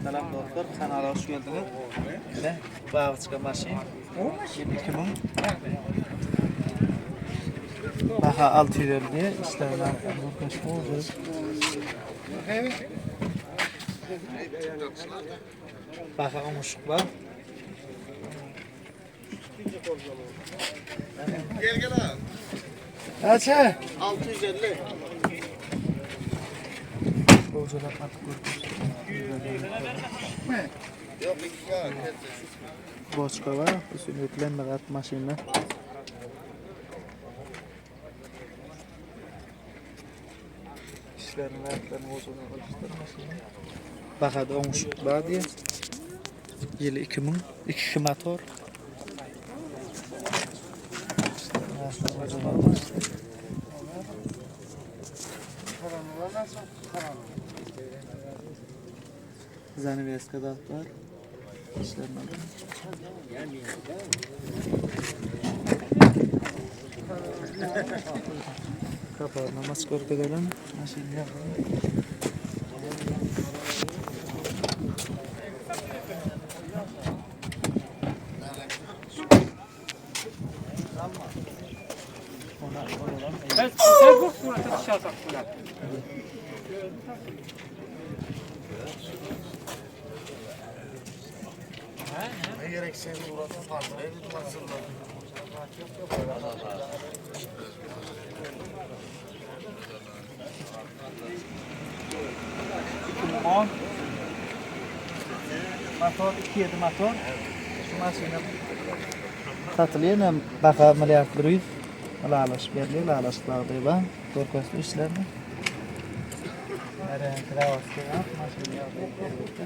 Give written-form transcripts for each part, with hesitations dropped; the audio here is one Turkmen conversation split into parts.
Salam dostlar, kanala hoş geldiňiz. Ine, bagyçka maşyn. 2000. Baha 650, işlerine Baha oňuşyk bar. Gel gel abi. Näçe? 650. Boljalap atyp görkezdi. Yok iki ya. Boçka var. Üstüne yüklenme at maşynda. İşlerini zatlaryny gojadan goýupdyr maşyny. Bahada oňuşyk bar diýe. Ýyly 2000, 2 motor. Zanaveska zat bar. İşlerini alalım. Kapağına maç görkezelim. Maşyn ýagdaýy. Sen, sen bu surata düşersen surat. Ne gerekse burası farklı. On. Motor 2.7 motor. Şu maşyna satylýar hem baha milliard 100 ylalaşyp berilýär, ylalaşyk ýagdaýy bar. Görkezdi işlerini. Reňki zawodski maşyn ýagdaýy elbetde.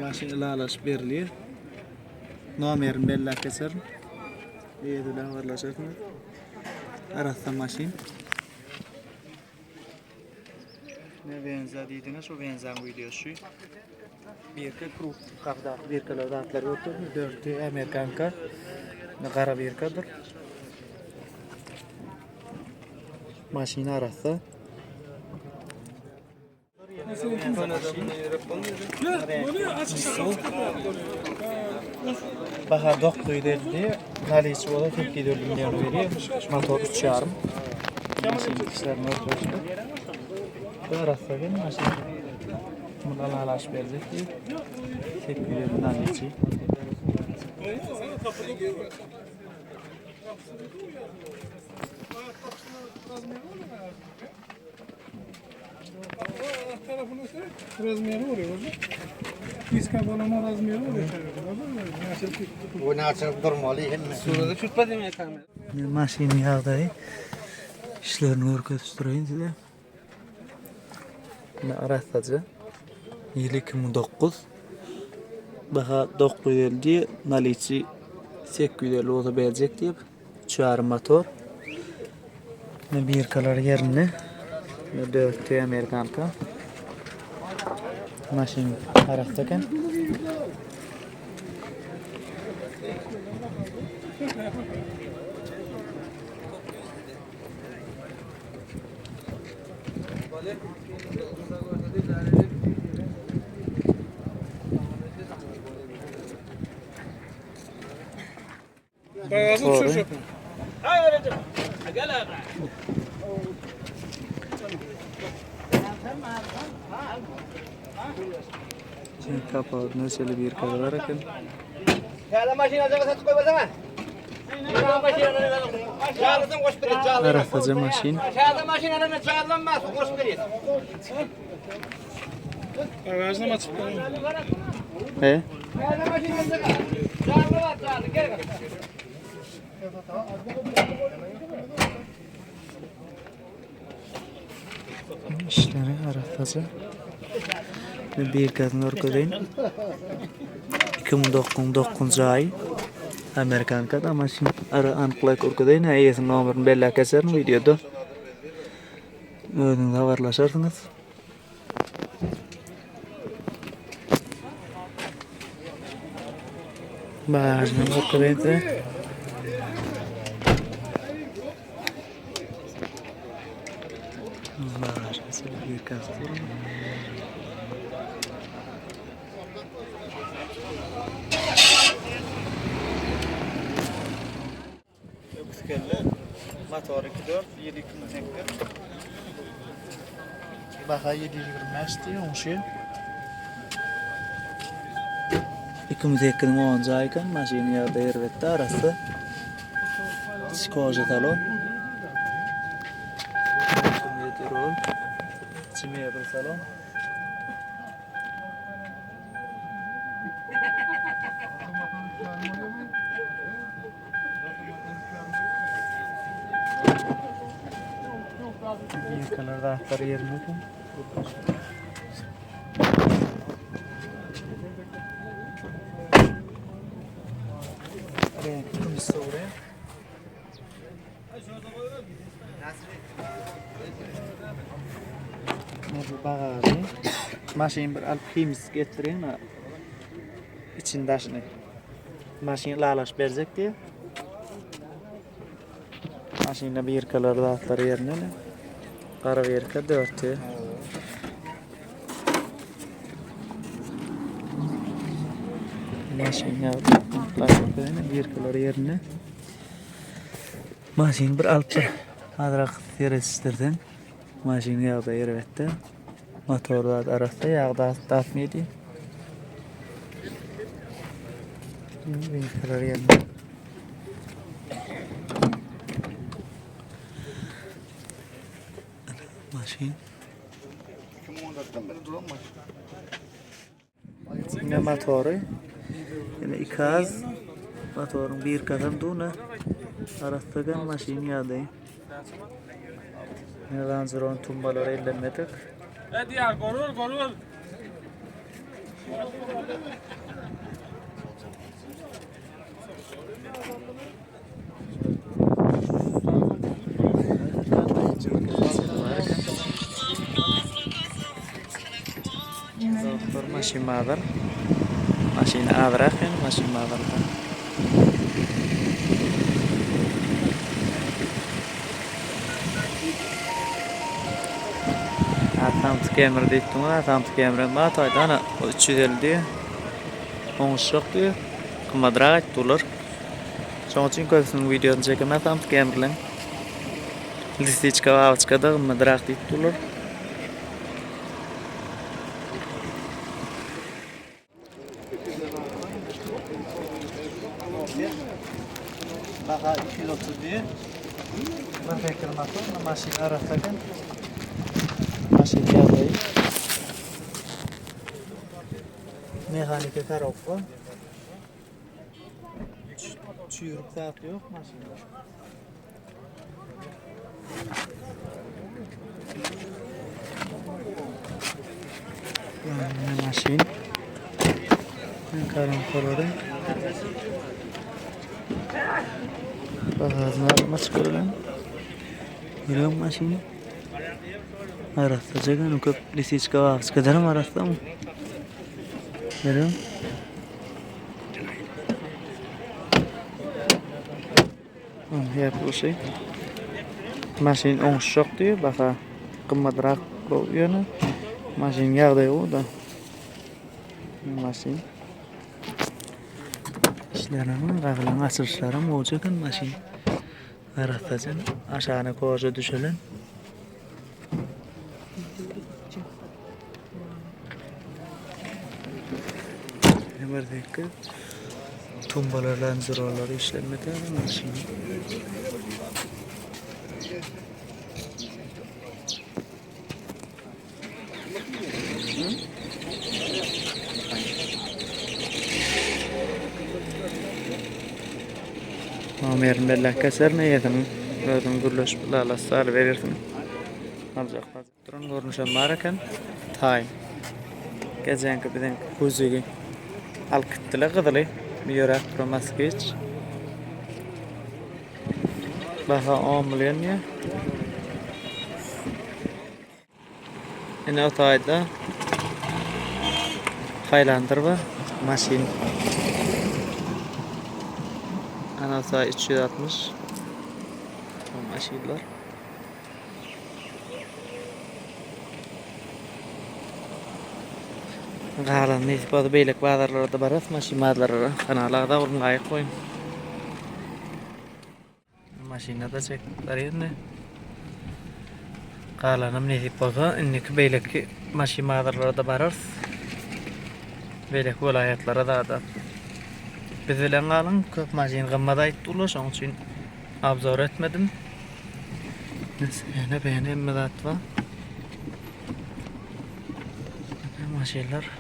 Maşyn ylalaşyp berilýär. Nomerini belläp geçerin. Eýesi bilen habarlaşarsyňyz. Arassa maşyn. Ne benza diýdiňiz, şu benzaň wideosy. Birka kruk gapdaky birkalar zatlar götürdi. Dörtü Amerikanka. Ne gara birkadyr. Maşyn arassa. Baha 950, naliçi bolsa 850 milyon berýär. Motor 3,5. Maşyn işlerini görkezdi. Bu arassa gel maşyn. Bunu alaş berjek diýip. 850 naliçi. Razmeri oluyor orada. Diska balona razmeri oluyor. Bu ne açılıp durmalı hem Maşynyň ýagdaýy işlerini görkezip size. Ine arassaja. Ýyly 2009. Baha 950, naliçi 850 bolsa berjek diýip. 3,5 motor. Ine birkalar ýerinde. Ine 4 Amerikanka. Maşyn arassa eken. Gazı Doğru. düşürecek. Tapawudyna şeýle bir bar eken. Arassaja maşyn. He? Işleri arassaja. Bir gazını görkezeyim. 2009 aý. Amerikanka da maşyn ara anyklaýyp görkezeýin. Eýesiniň nomerini belläp geçerin wideoda. Özüňiz habarlaşarsyňyz. Bagažyny görkezeýin size. Öküz kelle, motor 2.4, ýyly 2008. Baha 725 diýýär, oňşy. 2008-iň 10-njy aýy eken, maşynyň ýagdaýy erbetdi, arassa. Içi koja salon. Rol. İçi mebel salon. Ýerkalar zatlar ýerinde. Reňki kümüşsow reňk. Bu bagažy. Maşyn bir alyp himisk etdirýän. İçini daşyny. Maşyn ylalaşyp berjek diýýär. Maşynda birkalar zatlar ýerinde. Gara birka dörti. Maşyn ýagdy. Birkalar ýerinde. Maşyny bir alyp bir azrak seredişdirseň. Maşynyň ýagdaýy erbetde. Motor zat arassa, ýag datmady. Birkalar ýerinde. Maşyn. Ine motory. Ine ikaz. Motoryň bir kasam duna. Arassadan maşyn ýagdaýy. Ine zanjiron tumbalary ellenmedik. Edýär, gorur, gorur. Dostlar maşyn bazar. Maşyn azrak ýöne maşyn bazarda. Atamtyk emri diýipdiň, Atamtyk emri bar toýda ana 350 diýýär. Oňuşjak diýýär. Gymmadrak aýtdy olar. Şoň üçin köpüsiniň wideosyny çekemän samsyk emrileň. Lisiçka babyçka da gymmadrak diýip durlar. Baha 230 diýip. Bir motor, maşyn arassa eken. Maşyn ýagdaýy. Mehaniki korobka. Çüýrük zat ýok maşynda. Yani maşyn. Karankolary. Bagajyny alma çykarylan. Görüyor maşyny? Arassaja gönü köp lisiçka babyçka derim arassa mı? Görüyor Ýapylyşy. Maşyn oňuşjak diýýär, baha gymmadrak ýöne maşynyň ýagdaýy gowy-da. Maşyn. Işlerem, gagylaň açylyşlaram gowja eken maşyn. Arassajan aşagyna koža düşelen. Bir dakika. Tumbalar, lanzerollar işlenmedi maşyn. Nomerini belläp geçerin eýesiniň özüň gürleşip ylalaşsa alyberersiň. Aljak duran görnüşem bar eken. Taýyn. Geçenki biziňki kuzigi alyp gitdiler gyzyly. Ýöräp duran moskwiç. Baha 10 million diýýär. Ine o taýda Highlander bar, maşyn. Ana o taý 360 o maşynlar. Galan nesip bolsa beýleki bazarlara-da bararys, maşyn bazarlara. Kanala agza boluň, laýk goýuň. Maşynda-da çekip barýan. Galanam nesip bolsa indiki beýleki maşyn bazarlara-da bararys. Beýleki welaýatlara da. Biz bilen galyň, köp maşyn gymmat aýtdylar, şonuň üçin obzor etmedim. Ýene beýle hemme zat bar. Maşynlar.